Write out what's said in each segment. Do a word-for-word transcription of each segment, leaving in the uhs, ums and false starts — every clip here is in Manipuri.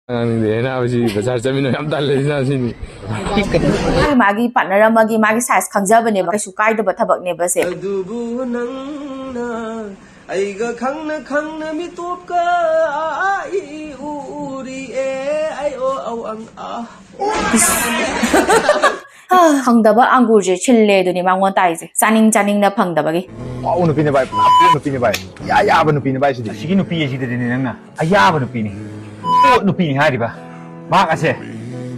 ꯑꯉꯥꯡꯁꯤꯡꯗꯤ ꯑꯩꯅ ꯍꯥꯏꯕꯁꯤ ꯕꯖꯥꯔ ꯆꯠꯃꯤꯟꯅ ꯌꯥꯝ ꯇꯜꯂꯦ ꯏꯆꯥꯁꯤꯅꯤ꯫ ꯃꯥꯒꯤ ꯃꯥꯒꯤ ꯄꯥꯔꯠꯅꯔ ꯑꯃꯒꯤ ꯃꯥꯒꯤ ꯁꯥꯏꯖ ꯈꯪꯖꯕꯅꯦꯕ, ꯀꯩꯁꯨ ꯀꯥꯏꯗꯕ ꯊꯕꯛꯅꯦꯕ ꯁꯦ꯫ ꯑꯗꯨꯕꯨ ꯅꯪꯅ ꯑꯩꯒ ꯈꯪꯅ ꯈꯪꯅ ꯃꯤꯇꯣꯞꯀ ꯑꯥ ꯏ ꯎꯔꯤꯑꯦ ꯑꯩ ꯑꯣ ꯑꯧ ꯑꯪ ꯑꯥ꯫ ꯐꯪꯗꯕ ꯑꯪꯒꯨꯔꯁꯦ ꯁꯤꯜꯂꯦ ꯑꯗꯨꯅꯤ ꯃꯉꯣꯟ ꯇꯥꯏꯁꯦ, ꯆꯥꯅꯤꯡ ꯆꯥꯅꯤꯡꯅ ꯐꯪꯗꯕꯒꯤ꯫ ꯄꯥꯎ ꯅꯨꯄꯤꯅꯦ ꯚꯥꯏ, ꯄꯨꯔꯥ ꯄꯣꯠ ꯅꯨꯄꯤꯅꯦ ꯚꯥꯏ, ꯏꯌꯥ ꯌꯥꯕ ꯅꯨꯄꯤꯅꯦ ꯚꯥꯏ ꯁꯤꯗꯤ꯫ ꯑꯁꯤꯒꯤ ꯅꯨꯄꯤ ꯑꯁꯤꯗꯗꯤꯅꯦ ꯅꯪꯅ ꯑꯌꯥꯕ ꯅꯨꯄꯤꯅꯤ, ꯄꯣꯠ ꯅꯨꯄꯤꯅꯤ ꯍꯥꯏꯔꯤꯕ꯫ ꯃꯍꯥꯛ ꯑꯁꯦ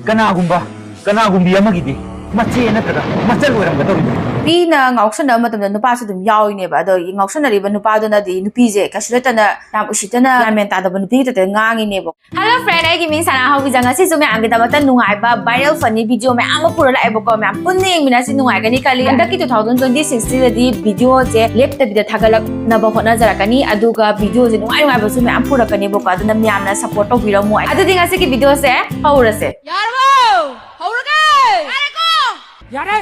ꯀꯅꯥꯒꯨꯝꯕ, ꯀꯅꯥꯒꯨꯝꯕꯤ ꯑꯃꯒꯤꯗꯤ ꯃꯆꯦ ꯅꯠꯇ꯭ꯔꯒ ꯃꯆꯜ ꯑꯣꯏꯔꯝꯒꯗꯧꯔꯤꯕꯅꯤ꯫ ꯅꯨꯄꯤꯅ ꯉꯥꯎꯁꯟꯅꯕ ꯃꯇꯝꯗ ꯅꯨꯄꯥꯁꯨ ꯑꯗꯨꯝ ꯌꯥꯎꯏꯅꯦꯕ꯫ ꯑꯗꯣ ꯉꯥꯎꯁꯟꯅꯔꯤꯕ ꯅꯨꯄꯥꯗꯨꯅꯗꯤ ꯅꯨꯄꯤꯁꯦ ꯀꯩꯁꯨ ꯂꯩꯇꯅ, ꯌꯥꯝ ꯎꯁꯤꯠꯇꯅ, ꯒ꯭ꯌꯥꯟ ꯃꯦꯟ ꯇꯥꯗꯕ ꯅꯨꯄꯤꯒꯤ ꯇꯥꯏꯞꯇ ꯉꯥꯡꯉꯤꯅꯦꯕ꯫ Hello friend, ꯑꯩꯒꯤ ꯃꯤꯡ ꯁꯅꯥ ꯍꯧꯕꯤꯖ꯫ ꯉꯁꯤꯁꯨ ꯃꯌꯥꯝꯒꯤꯗꯃꯛꯇ ꯅꯨꯡꯉꯥꯏꯕ viral funny video ꯃꯌꯥꯝ ꯑꯃ ꯄꯨꯔ ꯂꯥꯛꯑꯦꯕꯀꯣ꯫ ꯃꯌꯥꯝ ꯄꯨꯟꯅ ꯌꯦꯡꯃꯤꯟꯅꯁꯤ, ꯅꯨꯡꯉꯥꯏꯒꯅꯤ ꯈꯜꯂꯤ꯫ ꯍꯟꯗꯛꯀꯤ two thousand twenty six ꯁꯤꯗꯗꯤ video ꯁꯦ ꯂꯦꯞꯇꯕꯤꯗ ꯊꯥꯒꯠꯂꯛꯅꯕ ꯍꯣꯠꯅꯖꯔꯛꯀꯅꯤ, ꯑꯗꯨꯒ video ꯁꯦ ꯅꯨꯡꯉꯥꯏ ꯅꯨꯡꯉꯥꯏꯕꯁꯨ ꯃꯌꯥꯝ ꯄꯨꯔꯛꯀꯅꯦꯕꯀꯣ꯫ ꯑꯗꯨꯅ ꯃꯌꯥꯝꯅ support ꯇꯧꯕꯤꯔꯝꯃꯣ꯫ ꯑꯗꯨꯗꯤ ꯉꯁꯤꯒꯤ video ꯁꯦ ꯍꯧꯔꯁꯦ꯫ ꯌꯥꯔꯕꯣ? ꯍꯧꯔꯒꯦ! ꯌꯥꯔꯦꯀꯣ? ꯌꯥꯔꯦ!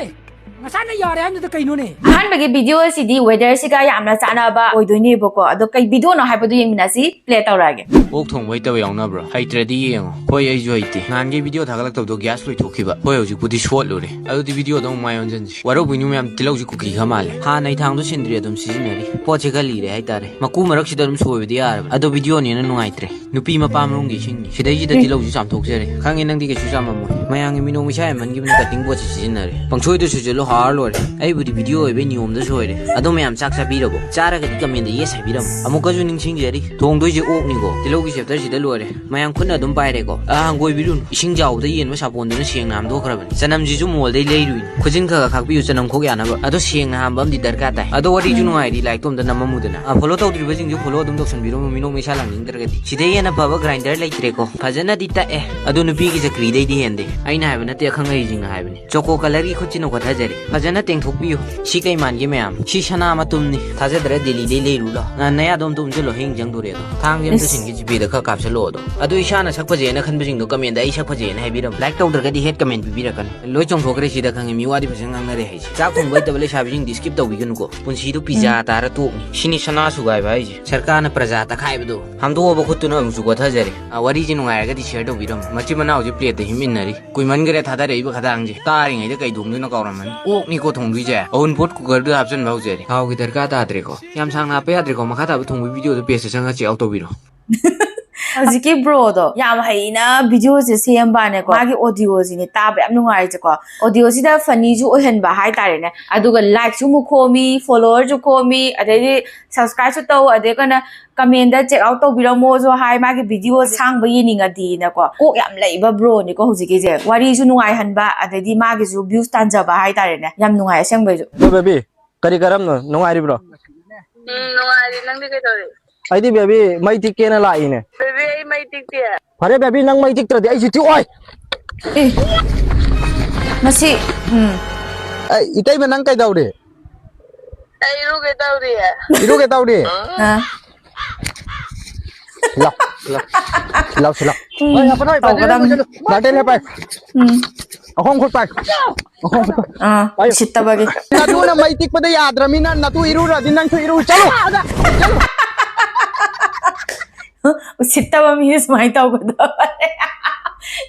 ꯉꯁꯥꯏꯅ ꯌꯥꯔꯦ ꯍꯥꯏꯕꯗꯨꯗ ꯀꯩꯅꯣꯅꯦ? ꯑꯍꯥꯟꯕꯒꯤ video ꯑꯁꯤꯗꯤ weather ꯁꯤꯒ ꯌꯥꯝꯅ ꯆꯥꯟꯅꯕ ꯑꯣꯏꯗꯣꯏꯅꯦꯕꯀꯣ꯫ ꯑꯗꯣ ꯀꯩ video ꯅꯣ ꯍꯥꯏꯕꯗꯨ ꯌꯦꯡꯃꯤꯟꯅꯁꯤ, play ꯇꯧꯔꯛꯑꯒꯦ꯫ ꯑꯣꯛ ꯊꯣꯡꯕ ꯍꯩꯇꯕ ꯌꯥꯎꯅꯕ꯭ꯔꯣ? ꯍꯩꯇ꯭ꯔꯗꯤ ꯌꯦꯡꯉꯣ꯫ ꯍꯣꯏ, ꯑꯩꯁꯨ ꯍꯩꯇꯦ꯫ ꯅꯍꯥꯟꯒꯤ video ꯊꯥꯒꯠꯂꯛꯇꯕꯗꯣ gas ꯂꯣꯏꯊꯣꯛꯈꯤꯕ꯫ ꯍꯣꯏ, ꯍꯧꯖꯤꯛꯄꯨꯗꯤ ꯁꯣꯠꯂꯨꯔꯦ꯫ ꯑꯗꯨꯗꯤ video ꯗ ꯑꯃꯨꯛ ꯃꯥꯏ ꯑꯣꯟꯁꯤꯟꯁꯤ꯫ ꯋꯥꯔꯧꯕꯤꯅꯨ ꯃꯌꯥꯝ, ꯇꯤꯜꯍꯧꯁꯤ ꯀꯨꯀꯤ ꯈꯔ ꯃꯥꯜꯂꯦ꯫ ꯍꯥꯟꯅ ꯑꯩ ꯊꯥꯡꯗꯣ ꯁꯤꯟꯗ꯭ꯔꯤ, ꯑꯗꯨꯝ ꯁꯤꯖꯤꯟꯅꯔꯤ꯫ ꯄꯣꯠꯁꯦ ꯈꯔ ꯂꯤꯔꯦ ꯍꯥꯏꯇꯥꯔꯦ꯫ ꯃꯀꯨ ꯃꯔꯛꯁꯤꯗ ꯑꯗꯨꯝ ꯁꯣꯏꯕꯗꯤ ꯌꯥꯔꯕꯅꯤ꯫ ꯑꯗꯣ video ꯅꯦꯅ ꯅꯨꯡꯉꯥꯏꯇ꯭ꯔꯦ꯫ ꯅꯨꯄꯤ ꯃꯄꯥ ꯃꯔꯨꯝꯒꯤ ꯏꯁꯤꯡꯅꯤ꯫ ꯁꯤꯗꯩꯁꯤꯗ ꯇꯤꯜꯍꯧꯁꯤ ꯆꯥꯝꯊꯣꯛꯆꯔꯦ꯫ ꯈꯪꯉꯦ ꯅꯪꯗꯤ ꯀꯩꯁꯨ ꯆꯥꯝꯃꯝꯃꯣꯏ꯫ ꯃꯌꯥꯝꯒꯤ ꯃꯤꯅꯣꯛ ꯃꯩꯁꯥ ꯌꯥꯝꯃꯟꯈꯤꯕꯅ cutting board ꯁꯤ ꯁꯤꯖꯤꯟꯅꯔꯦ꯫ ꯄꯪꯁꯣꯏꯗ ꯁꯣꯏꯖꯜꯂꯣ, ꯍꯥꯔ ꯂꯣꯏꯔꯦ꯫ ꯑꯩꯕꯨꯗꯤ video ꯑꯣꯏꯕꯩ ꯅꯤꯌꯣꯝꯗ ꯁꯣꯏꯔꯦ꯫ ꯑꯗꯣ ꯃꯌꯥꯝ ꯆꯥꯛ ꯆꯥꯕꯤꯔꯕꯣ? ꯆꯥꯔꯒꯗꯤ comment ꯗ yes ꯍꯥꯏꯕꯤꯔꯝꯃꯣ꯫ ꯑꯃꯨꯛꯀꯁꯨ ꯅꯤꯡꯁꯤꯡꯖꯔꯤ, ꯊꯣꯡꯗꯣꯏꯁꯦ ꯑꯣꯛꯅꯤꯀꯣ꯫ ꯇꯤꯜꯍꯧꯒꯤ chapter ꯁꯤꯗ ꯂꯣꯏꯔꯦ꯫ ꯃꯌꯥꯝ ꯈꯨꯠꯅ ꯑꯗꯨꯝ ꯄꯥꯏꯔꯦꯀꯣ꯫ ꯑꯥ, ꯍꯪꯒꯣꯏꯕꯤꯔꯨꯅꯨ꯫ ꯏꯁꯤꯡ ꯆꯥꯎꯕꯗ ꯌꯦꯟꯕ ꯁꯥꯄꯣꯟꯗꯨꯅ ꯁꯦꯡꯅ ꯍꯥꯝꯗꯣꯛꯈ꯭ꯔꯕꯅꯤ꯫ ꯆꯅꯝꯁꯤꯁꯨ mall ꯗꯩ ꯂꯩꯔꯨꯏꯅꯤ꯫ ꯈꯨꯖꯤꯟ ꯈꯔ ꯈꯔ ꯈꯥꯛꯄꯤꯌꯨ ꯆꯅꯝ ꯈꯣꯛ ꯌꯥꯅꯕ꯫ ꯑꯗꯣ ꯁꯦꯡꯅ ꯍꯥꯝꯕ ꯑꯃꯗꯤ ꯗꯔꯀꯥꯔ ꯇꯥꯏ꯫ ꯑꯗꯣ ꯋꯥꯔꯤꯁꯨ ꯅꯨꯡꯉꯥꯏꯔꯤ, like ꯇꯣ ꯑꯝꯇ ꯅꯝꯃꯝꯃꯨꯗꯅ꯫ ꯑꯥ, follow ꯇꯧꯗ꯭ꯔꯤꯕꯁꯤꯡꯁꯨ follow ꯑꯗꯨꯝ ꯇꯧꯁꯟꯕꯤꯔꯝꯃꯣ, ꯃꯤꯅꯣꯛ ꯃꯩꯁꯥ ꯂꯥꯡꯅꯤꯡꯗ꯭ꯔꯒꯗꯤ꯫ ꯁꯤꯗꯩ ꯍꯦꯟꯅ ꯐꯕ grinder ꯂꯩꯇ꯭ꯔꯦꯀꯣ꯫ ꯐꯖꯅꯗꯤ ꯇꯛꯑꯦ꯫ ꯑꯗꯣ ꯅꯨꯄꯤꯒꯤ ꯆꯀ꯭ꯔꯤꯗꯩꯗꯤ ꯍꯦꯟꯗꯦ꯫ ꯑꯩꯅ ꯍꯥꯏꯕ ꯅꯠꯇꯦ, ꯑꯈꯪ ꯑꯍꯩꯁꯤꯡꯅ ꯍꯥꯏꯕꯅꯤ꯫ Choco colour ꯒꯤ ꯈꯨꯠꯁꯤꯅ ꯈꯣꯠꯊꯖꯔꯦ꯫ ꯐꯖꯅ ꯇꯦꯡꯊꯣꯛꯄꯤꯌꯨ꯫ ꯁꯤ ꯀꯩ ꯃꯥꯟꯒꯦ ꯃꯌꯥꯝ? ꯁꯤ ꯁꯅꯥ ꯃꯇꯨꯝꯅꯤ꯫ ꯊꯥꯖꯗ꯭ꯔ ꯗꯦꯜꯂꯤꯗꯩ ꯂꯩꯔꯨ ꯂꯥꯎ꯫ ꯅ-, ꯅꯌꯥꯗꯣ ꯑꯝꯇ ꯎꯝꯁꯤꯜꯂꯣ, ꯍꯌꯦꯡ ꯆꯪꯗꯣꯔꯦ ꯑꯗꯣ꯫ ꯊꯥꯡꯁꯦ ꯑꯝꯇ ꯏꯁ꯫ ꯁꯤꯟꯒꯦ, ꯖꯤꯄꯦꯗ ꯈꯔ ꯀꯥꯞꯁꯤꯜꯂꯛꯑꯣ ꯑꯗꯣ꯫ ꯑꯗꯣ ꯏꯁꯥꯅ ꯁꯛ ꯐꯖꯩꯅ ꯈꯟꯕꯁꯤꯡꯗꯣ ꯀꯃꯦꯟꯗ "ꯑꯩ ꯁꯛ ꯐꯖꯩꯅ" ꯍꯥꯏꯕꯤꯔꯝꯃꯨ꯫ ꯂꯥꯏꯛ ꯇꯧꯗ꯭ꯔꯒꯗꯤ ꯍꯦꯠ ꯀꯃꯦꯟ ꯄꯤꯕꯤꯔꯛꯀꯅꯤ꯫ ꯂꯣꯏ ꯆꯣꯡꯊꯣꯛꯈ꯭ꯔꯦ ꯁꯤꯗ, ꯈꯪꯉꯦ꯫ ꯃꯤ ꯋꯥꯗꯤ ꯐꯖꯅ ꯉꯥꯡꯅꯔꯦ ꯍꯥꯏꯁꯦ꯫ ꯆꯥꯛ ꯊꯣꯡꯕ ꯍꯩꯇꯕ ꯂꯩꯁꯥꯕꯤꯁꯤꯡꯗꯤ ꯁ꯭ꯀꯤꯞ ꯇꯧꯕꯤꯒꯅꯨꯀꯣ꯫ ꯄꯨꯟꯁꯤꯗꯣ ꯄꯤꯖꯥ ꯎꯝ꯫ ꯇꯥꯔ ꯇꯣꯛꯅꯤ꯫ ꯁꯤꯅꯤ ꯁꯅꯥ ꯁꯨꯒꯥꯏꯕ ꯍꯥꯏꯁꯦ꯫ ꯁꯔꯀꯥꯔꯅ ꯄ꯭ꯔꯖꯥ ꯇꯛꯈꯥꯏꯕꯗꯣ꯫ ꯍꯥꯝꯗꯣꯛꯑꯕ ꯈꯨꯠꯇꯨꯅ ꯑꯃꯨꯛꯁꯨ ꯀꯣꯠꯊꯖꯔꯦ꯫ ꯑ, ꯋꯥꯔꯤꯁꯦ ꯅꯨꯡꯉꯥꯏꯔꯒꯗꯤ ꯁꯤꯌꯔ ꯇꯧꯕꯤꯔꯝꯃꯨ꯫ ꯃꯆꯤꯟ ꯃꯅꯥꯎꯁꯦ ꯄ꯭ꯂꯦꯠꯇ ꯍꯤꯞꯃꯤꯟꯅꯔꯤ꯫ ꯀꯨꯏꯃꯟꯈ꯭ꯔꯦ ꯊꯥꯗꯔꯛꯏꯕ ꯈꯗꯥꯡꯁꯦ꯫ ꯇꯥꯔꯤꯉꯩꯗ ꯀꯩ ꯊꯣꯡꯗꯣꯏꯅꯣ ꯀꯥꯎꯔꯝꯃꯅꯤ꯫ ꯑꯣꯛꯅꯤꯀꯣ ꯊꯣꯡꯗꯣꯏꯁꯦ꯫ ꯑꯋꯨꯟꯄꯣꯠ ꯀꯨꯀꯔꯗꯨꯗ ꯍꯥꯞꯆꯤꯟꯕ ꯍꯧꯖꯔꯦ꯫ ꯊꯥꯎꯒꯤ ꯗꯔꯀꯥꯔ ꯇꯥꯗ꯭ꯔꯦꯀꯣ꯫ ꯌꯥꯝ ꯁꯥꯡꯅ ꯍꯥꯞꯄ ꯌꯥꯗ꯭ꯔꯦꯀꯣ꯫ ꯃꯈꯥ ꯇꯥꯕ ꯊꯣꯡꯕꯒꯤ ꯚꯤꯗꯤꯑꯣꯗꯣ ꯄꯦꯖꯇ ꯆꯪꯉꯒ ꯆꯦꯛ ꯑꯥꯎꯠ ꯇꯧꯕꯤꯔꯣ꯫ ꯍꯧꯖꯤꯛꯀꯤ ꯕ꯭ꯔꯣꯗꯣ ꯌꯥꯝ ꯍꯩꯅ ꯚꯤꯗꯤꯑꯣꯁꯦ ꯁꯦꯝꯕꯅꯦꯀꯣ꯫ ꯃꯥꯒꯤ ꯑꯣꯗꯤꯑꯣꯁꯤꯅꯦ ꯇꯥꯕ ꯌꯥꯝ ꯅꯨꯡꯉꯥꯏꯔꯤꯁꯦꯀꯣ꯫ ꯑꯣꯗꯤꯑꯣꯁꯤꯗ ꯐꯅꯤꯁꯨ ꯑꯣꯏꯍꯟꯕ ꯍꯥꯏꯇꯥꯔꯦꯅꯦ꯫ ꯑꯗꯨꯒ ꯂꯥꯏꯛꯁꯨ ꯑꯃꯨꯛ ꯈꯣꯝꯃꯤ, ꯐꯣꯂꯣꯋꯔꯁꯨ ꯈꯣꯝꯃꯤ, ꯑꯗꯩꯗꯤ ꯁꯕꯁꯀ꯭ꯔꯥꯏꯕꯁꯨ ꯇꯧ, ꯑꯗꯩ ꯀꯩꯅꯣ ꯀꯃꯦꯟꯗ ꯆꯦꯛ ꯑꯥꯎꯠ ꯇꯧꯕꯤꯔꯝꯃꯣꯁꯨ ꯍꯥꯏ꯫ ꯃꯥꯒꯤ ꯚꯤꯗꯤꯑꯣ ꯁꯥꯡꯕ ꯌꯦꯡꯅꯤꯡꯉꯗꯤꯅꯀꯣ꯫ ꯀꯣꯛ ꯌꯥꯝ ꯂꯩꯕ ꯕ꯭ꯔꯣꯅꯤꯀꯣ ꯍꯧꯖꯤꯛꯀꯤꯁꯦ꯫ ꯋꯥꯔꯤꯁꯨ ꯅꯨꯡꯉꯥꯏꯍꯟꯕ, ꯑꯗꯩꯗꯤ ꯃꯥꯒꯤꯁꯨ ꯚ꯭ꯌꯨꯁ ꯇꯥꯟꯖꯕ ꯍꯥꯏꯇꯥꯔꯦꯅꯦ꯫ ꯌꯥꯝ ꯅꯨꯡꯉꯥꯏ ꯑꯁꯦꯡꯕꯩꯁꯨ꯫ ꯑꯗꯣ ꯕꯦꯕꯤ, ꯀꯔꯤ ꯀꯔꯝꯅꯣ? ꯅꯨꯡꯉꯥꯏꯔꯤꯕ꯭ꯔꯣ? ꯎꯝ, ꯅꯨꯡꯉꯥꯏꯔꯤ꯫ ꯅꯪꯗꯤ ꯀꯩꯗꯧꯔꯤ? ꯑꯩꯗꯤ ꯕꯦꯕꯤ ꯃꯩ ꯇꯤꯛꯀꯦꯅ ꯂꯥꯛꯏꯅꯦ꯫ ꯕꯦꯕꯤ, ꯑꯩ ꯃꯩ ꯇꯤꯛꯇꯦ꯫ ꯐꯔꯦ ꯕꯦꯕꯤ, ꯅꯪ ꯃꯩ ꯇꯤꯛꯇ꯭ꯔꯗꯤ ꯑꯩꯁꯨ ꯇꯤꯛꯑꯣꯏ꯫ ꯑꯦ, ꯃꯁꯤ, ꯎꯝ꯫ ꯑꯩ, ꯏꯇꯩꯃ, ꯅꯪ ꯀꯩꯗꯧꯔꯤ? ꯑꯩ ꯏꯔꯨꯒꯦ ꯇꯧꯔꯤꯌꯦ꯫ ꯏꯔꯨꯒꯦ ꯇꯧꯔꯤ? ꯑꯥ꯫ ꯁꯤꯂꯥꯎ, ꯁꯤꯂꯥꯎ, ꯁꯤꯂꯥꯎ, ꯁꯤꯂꯥꯎ꯫ ꯎꯝ, ꯍꯣꯏ, ꯌꯥꯄꯣꯠ, ꯍꯣꯏ, ꯕꯥꯜꯇꯤꯟ ꯇꯧꯒꯗꯕꯅꯤ꯫ ꯂꯩꯔꯝꯃꯨ, ꯕꯥꯜꯇꯤꯟ ꯂꯩꯔꯝꯃꯨ꯫ ꯎꯝ꯫ ꯑꯍꯣꯡ ꯈꯨꯠ ꯄꯥꯏ꯫ ꯑꯍꯣꯡ ꯈꯨꯠ ꯄꯥꯏ꯫ ꯑꯥ, ꯄꯥꯏꯌꯨ꯫ ꯎꯁꯤꯠꯇꯕꯒꯤ꯫ ꯅꯇꯨꯅ ꯃꯩ ꯇꯤꯛꯄꯗ ꯌꯥꯗ꯭ꯔꯃꯤꯅ ꯅꯇꯨ ꯏꯔꯨꯔꯗꯤ ꯅꯪꯁꯨ ꯏꯔꯨ꯫ ꯆꯠꯂꯨ ꯑꯥꯗ꯫ ꯆꯠꯂꯨ꯫ ꯎꯁꯤꯠꯇꯕ ꯃꯤꯁꯦ ꯁꯨꯃꯥꯏꯅ ꯇꯧꯒꯗꯕꯅꯦ꯫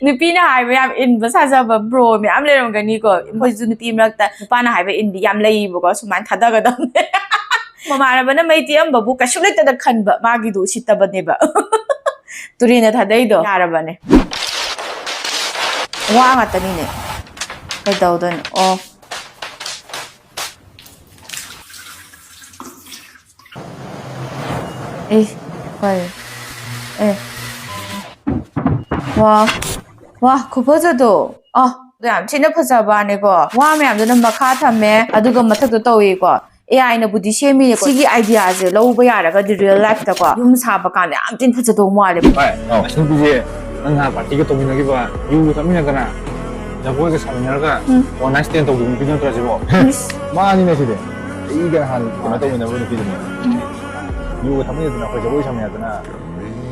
ꯅꯨꯄꯤꯅ ꯍꯥꯏꯕ ꯌꯥꯝ ꯏꯟꯕ ꯁꯥꯖꯕ ꯕ꯭ꯔꯣ ꯃꯌꯥꯝ ꯂꯩꯔꯝꯒꯅꯤꯀꯣ꯫ ꯑꯩꯈꯣꯏꯁꯨ ꯅꯨꯄꯤ ꯃꯔꯛꯇ ꯅꯨꯄꯥꯅ ꯍꯥꯏꯕ ꯏꯟꯕꯤ ꯌꯥꯝ ꯂꯩꯌꯦꯕꯀꯣ꯫ ꯁꯨꯃꯥꯏꯅ ꯊꯥꯗꯒꯗꯕꯅꯦ꯫ ꯃꯃꯥꯟꯅꯕꯅ ꯃꯩ ꯇꯤꯛꯑꯝꯕꯕꯨ ꯀꯩꯁꯨ ꯂꯩꯇꯅ ꯈꯟꯕ, ꯃꯥꯒꯤꯗꯨ ꯎꯁꯤꯠꯇꯕꯅꯦꯕ꯫ ꯇꯨꯔꯦꯟꯗ ꯊꯥꯗꯩꯗꯣ ꯌꯥꯔꯕꯅꯦ꯫ ꯋꯥ ꯉꯥꯛꯇꯅꯤꯅꯦ꯫ ꯀꯩꯗꯧꯗꯣꯏꯅꯣ? ꯑꯣ꯫ ꯑꯦ, ꯀꯔꯤ? ꯑꯦ꯫ ꯋꯥ꯫ ꯋꯥ, ꯈꯨꯐꯖꯗꯣ꯫ ꯑ, ꯌꯥꯝ ꯊꯤꯅ ꯐꯖꯕꯅꯦꯀꯣ꯫ ꯋꯥ ꯃꯌꯥꯝꯗꯨꯅ ꯃꯈꯥ ꯊꯝꯃꯦ, ꯑꯗꯨꯒ ꯃꯊꯛꯇ ꯇꯧꯏꯀꯣ꯫ ꯑꯦ ꯑꯥꯏꯅꯕꯨꯗꯤ ꯁꯦꯝꯃꯤꯅꯦꯀꯣ꯫ ꯁꯤꯒꯤ ꯑꯥꯏꯗꯤꯌꯥꯁꯦ ꯂꯧꯕ ꯌꯥꯔꯒꯗꯤ ꯔꯤꯌꯦꯜ ꯂꯥꯏꯐꯇꯀꯣ ꯌꯨꯝ ꯁꯥꯕ ꯀꯥꯟꯗ ꯌꯥꯝ ꯊꯤꯅ ꯐꯖꯗꯧ ꯃꯥꯜꯂꯦ꯫ ꯚꯥꯏ, ꯑꯧ꯫ ꯑꯁ, ꯅꯨꯄꯤꯁꯦ ꯅꯪ ꯅꯍꯥꯟ ꯄꯥꯔꯇꯤꯒ ꯇꯧꯃꯤꯟꯅꯈꯤꯕ, ꯌꯨꯒ ꯊꯛꯃꯤꯟꯅꯗꯅ, ꯖꯒꯣꯏꯒ ꯁꯥꯃꯤꯟꯅꯔꯒ ꯎꯝ꯫ One night stand ꯇꯧꯈꯤꯕ ꯅꯨꯄꯤꯗꯨ ꯅꯠꯇ꯭ꯔꯣ ꯁꯤꯕꯣ? ꯏꯁ꯫ ꯃꯥꯅꯤꯅꯦ ꯁꯤꯗꯤ꯫ ꯑꯩꯒ ꯅꯍꯥꯟ ꯀꯩꯅꯣ ꯇꯧꯃꯤꯟꯅꯕ ꯅꯨꯄꯤꯗꯨꯅꯦ꯫ ꯎꯝ꯫ ꯌꯨꯒ ꯊꯛꯃꯤꯟꯅꯗꯅ ꯑꯩꯈꯣꯏ ꯖꯒꯣꯏ ꯁꯥꯃꯤꯟꯅꯗꯅ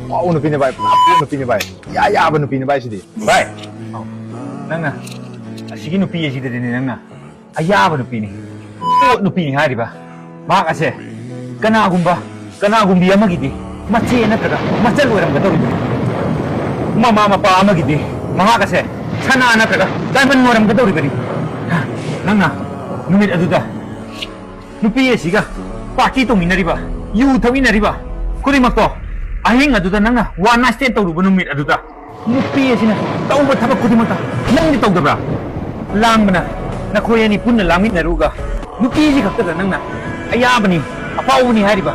ꯐꯥꯎꯕ ꯅꯨꯄꯤꯅꯦ ꯚꯥꯏ, ꯄꯨꯔꯥ ꯐꯥꯎꯕ ꯅꯨꯄꯤꯅꯦ ꯚꯥꯏ꯫ ꯏꯌꯥ ꯌꯥꯕ ꯅꯨꯄꯤꯅꯦ ꯚꯥꯏ ꯁꯤꯗꯤ꯫ ꯚꯥꯏ, ꯅꯪꯅ ꯑꯁꯤꯒꯤ ꯅꯨꯄꯤ ꯑꯁꯤꯗꯗꯤꯅꯦ ꯅꯪꯅ ꯑꯌꯥꯕ ꯅꯨꯄꯤꯅꯤ, ꯄꯣꯠ ꯅꯨꯄꯤꯅꯤ ꯍꯥꯏꯔꯤꯕ꯫ ꯃꯍꯥꯛ ꯑꯁꯦ ꯀꯅꯥꯒꯨꯝꯕ, ꯀꯅꯥꯒꯨꯝꯕꯤ ꯑꯃꯒꯤꯗꯤ ꯃꯆꯦ ꯅꯠꯇ꯭ꯔꯒ ꯃꯆꯜ ꯑꯣꯏꯔꯝꯒꯗꯧꯔꯤꯕꯅꯤ꯫ ꯃꯃꯥ ꯃꯄꯥ ꯑꯃꯒꯤꯗꯤ ꯃꯍꯥꯛ ꯑꯁꯦ ꯁꯅꯥ ꯅꯠꯇ꯭ꯔꯒ diamond ꯑꯣꯏꯔꯝꯒꯗꯧꯔꯤꯕꯅꯤ꯫ ꯅꯪꯅ ꯅꯨꯃꯤꯠ ꯑꯗꯨꯗ ꯅꯨꯄꯤ ꯑꯁꯤꯒ party ꯇꯧꯃꯤꯟꯅꯔꯤꯕ, ꯌꯨ ꯊꯛꯃꯤꯟꯅꯔꯤꯕ ꯈꯨꯗꯤꯡꯃꯛꯇꯣ, ꯑꯍꯤꯡ ꯑꯗꯨꯗ ꯅꯪꯅ one night stand ꯇꯧꯔꯨꯕ ꯅꯨꯃꯤꯠ ꯑꯗꯨꯗ, ꯅꯨꯄꯤ ꯑꯁꯤꯅ ꯇꯧꯕ ꯊꯕꯛ ꯈꯨꯗꯤꯡꯃꯛꯇ ꯅꯪꯗꯤ ꯇꯧꯗꯕ꯭ꯔꯥ? ꯂꯥꯡꯕꯅ ꯅꯈꯣꯏ ꯑꯅꯤ ꯄꯨꯟꯅ ꯂꯥꯡꯃꯤꯟꯅꯔꯨꯒ, ꯅꯨꯄꯤ ꯑꯁꯤ ꯈꯛꯇꯗ ꯅꯪꯅ ꯑꯌꯥꯕꯅꯤ, ꯑꯐꯥꯎꯕꯅꯤ ꯍꯥꯏꯔꯤꯕ,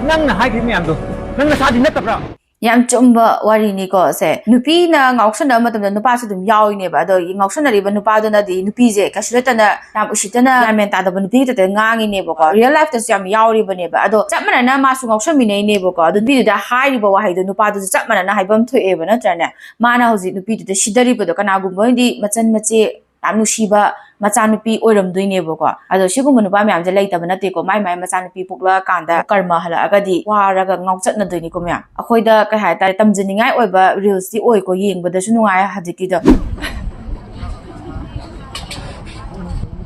ꯅꯪꯅ ꯍꯥꯏꯈ꯭ꯔꯤꯕ ꯃꯌꯥꯝꯗꯣ ꯅꯪ ꯅꯁꯥꯗꯤ ꯅꯠꯇꯕ꯭ꯔꯥ? ꯌꯥꯝ ꯆꯨꯝꯕ ꯋꯥꯔꯤꯅꯤꯀꯣ ꯁꯦ꯫ ꯅꯨꯄꯤꯅ ꯉꯥꯎꯁꯟꯅꯕ ꯃꯇꯝꯗ ꯅꯨꯄꯥꯁꯨ ꯑꯗꯨꯝ ꯌꯥꯎꯔꯤꯅꯦꯕ꯫ ꯑꯗꯣ ꯉꯥꯎꯁꯟꯅꯔꯤꯕ ꯅꯨꯄꯥꯗꯨꯅꯗꯤ ꯅꯨꯄꯤꯁꯦ ꯀꯩꯁꯨ ꯅꯠꯇꯅ ꯌꯥꯝ ꯎꯁꯤꯠꯇꯅ ꯒ꯭ꯌꯥꯟ ꯃꯦꯟ ꯇꯥꯗꯕ ꯅꯨꯄꯤ ꯈꯛꯇ ꯉꯥꯡꯉꯤꯅꯦꯕꯀꯣ꯫ Real life ꯇꯁꯨ ꯌꯥꯝ ꯌꯥꯎꯔꯤꯕꯅꯦꯕ꯫ ꯑꯗꯣ ꯆꯞ ꯃꯥꯟꯅꯅ ꯃꯥꯁꯨ ꯉꯥꯎꯁꯟꯃꯤꯟꯅꯩꯅꯦꯕꯀꯣ꯫ ꯑꯗꯣ ꯅꯨꯄꯤꯗꯨꯗ ꯍꯥꯏꯔꯤꯕ ꯋꯥꯍꯩꯗꯣ ꯅꯨꯄꯥꯗꯨꯁꯨ ꯆꯞ ꯃꯥꯟꯅꯅ ꯍꯥꯏꯐꯝ ꯊꯣꯛꯑꯦꯕ, ꯅꯠꯇ꯭ꯔꯅꯦ? ꯃꯥꯅ ꯍꯧꯖꯤꯛ ꯅꯨꯄꯤꯗꯨꯗ ꯁꯤꯗꯔꯤꯕꯗꯣ ꯀꯅꯥꯒꯨꯝꯕ ꯑꯣꯏꯔꯗꯤ ꯃꯆꯟ ꯃꯆꯦ ꯌꯥꯝ ꯅꯨꯡꯁꯤꯕ ꯃꯆꯥꯅꯨꯄꯤ ꯑꯣꯏꯔꯝꯗꯣꯏꯅꯦꯕꯀꯣ꯫ ꯑꯗꯣ ꯁꯤꯒꯨꯝꯕ ꯅꯨꯄꯥ ꯃꯌꯥꯝꯁꯦ ꯂꯩꯇꯕ ꯅꯠꯇꯦꯀꯣ꯫ ꯃꯥꯏ ꯃꯥꯏ ꯃꯆꯥꯅꯨꯄꯤ ꯄꯣꯛꯂꯛꯑꯀꯥꯟꯗ ꯀꯔꯃ ꯍꯜꯂꯛꯑꯒꯗꯤ ꯋꯥꯔꯒ ꯉꯥꯎꯆꯠꯅꯗꯣꯏꯅꯤꯀꯣ ꯃꯌꯥꯝ꯫ ꯑꯩꯈꯣꯏꯗ ꯀꯩ ꯍꯥꯏꯇꯥꯔꯦ, ꯇꯝꯖꯅꯤꯡꯉꯥꯏ ꯑꯣꯏꯕ reels ꯇꯤ ꯑꯣꯏꯀꯣ, ꯌꯦꯡꯕꯗꯁꯨ ꯅꯨꯡꯉꯥꯏ ꯍꯧꯖꯤꯛꯀꯤꯗꯣ꯫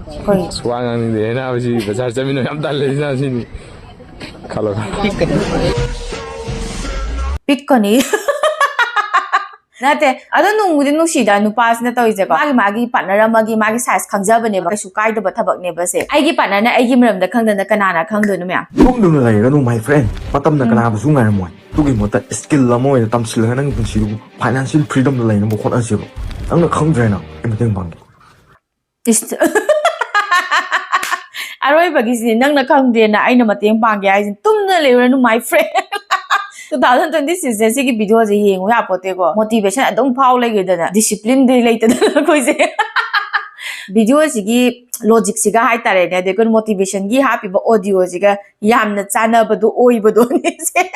ꯑꯩꯈꯣꯏ ꯑꯁ, ꯋꯥ ꯉꯥꯡꯅꯤꯡꯗꯦ ꯍꯥꯏꯅ ꯁꯤ ꯕꯖꯥꯔ ꯆꯠꯃꯤꯟꯅ ꯌꯥꯝ ꯇꯜꯂꯦ ꯁꯤꯅ ꯁꯤꯅꯤ꯫ ꯈꯜꯂꯣ, ꯈꯜꯂꯣ꯫ ꯄꯤꯛꯀꯅꯤ꯫ ꯅꯠꯇꯦ, ꯑꯗꯣ ꯅꯨꯡꯕꯨꯗꯤ ꯅꯨꯡꯁꯤꯗ ꯅꯨꯄꯥꯁꯤꯅ ꯇꯧꯔꯤꯁꯦꯀꯣ꯫ ꯃꯥꯒꯤ, ꯃꯥꯒꯤ partner ꯑꯃꯒꯤ ꯃꯥꯒꯤ size ꯈꯪꯖꯕꯅꯦꯕ, ꯀꯩꯁꯨ ꯀꯥꯏꯗꯕ ꯊꯕꯛꯅꯦꯕ ꯁꯦ꯫ ꯑꯩꯒꯤ partner ꯅ ꯑꯩꯒꯤ ꯃꯔꯝꯗ ꯈꯪꯗꯅ ꯀꯅꯥꯅ ꯈꯪꯗꯣꯏꯅꯣ ꯃꯌꯥꯝ? ꯇꯨꯝꯗꯨꯅ ꯂꯩꯒꯅꯨ, my friend꯫ ꯃꯇꯝꯅ ꯎꯝ꯫ ꯀꯅꯥꯕꯨꯁꯨ ꯉꯥꯏꯔꯝꯃꯣꯏ꯫ ꯑꯗꯨꯒꯤ ꯃꯍꯨꯠꯇ skill ꯑꯃ ꯑꯣꯏꯅ ꯇꯝꯁꯤꯜꯂꯒ ꯅꯪꯒꯤ ꯄꯨꯟꯁꯤꯗꯨ financial freedom ꯗ ꯂꯩꯅꯕ ꯍꯣꯠꯅꯁꯦꯕ꯫ ꯅꯪꯅ ꯈꯪꯗ꯭ꯔꯦꯅ ꯑꯩ ꯃꯇꯦꯡ ꯄꯥꯡꯒꯦ꯫ ꯏꯁ꯫ ꯑꯔꯣꯏꯕꯒꯤꯁꯤꯅꯦ ꯅꯪꯅ ꯈꯪꯗꯦꯅ ꯑꯩꯅ ꯃꯇꯦꯡ ꯄꯥꯡꯒꯦ ꯍꯥꯏꯁꯤꯅꯦ꯫ ꯇꯨꯝꯗꯨꯅ ꯂꯩꯔꯨꯔꯅꯨ, my friend꯫ Two thousand twenty six ꯁꯦ ꯁꯤꯒꯤ video ꯁꯦ ꯌꯦꯡꯉꯨ ꯌꯥꯄꯣꯠꯇꯦꯀꯣ꯫ Motivation ꯑꯗꯨꯝ ꯐꯥꯎ ꯂꯩꯈꯤꯗꯅ, discipline ꯗꯤ ꯂꯩꯇꯗꯅ ꯑꯩꯈꯣꯏꯁꯦ꯫ Video ꯁꯤꯒꯤ logic ꯁꯤꯒ ꯍꯥꯏꯇꯥꯔꯦꯅꯦ, ꯑꯗꯩ ꯑꯩꯈꯣꯏꯅ motivation ꯒꯤ ꯍꯥꯞꯄꯤꯕ audio ꯁꯤꯒ ꯌꯥꯝꯅ ꯆꯥꯟꯅꯕꯗꯣ ꯑꯣꯏꯕꯗꯣꯅꯦ ꯁꯦ꯫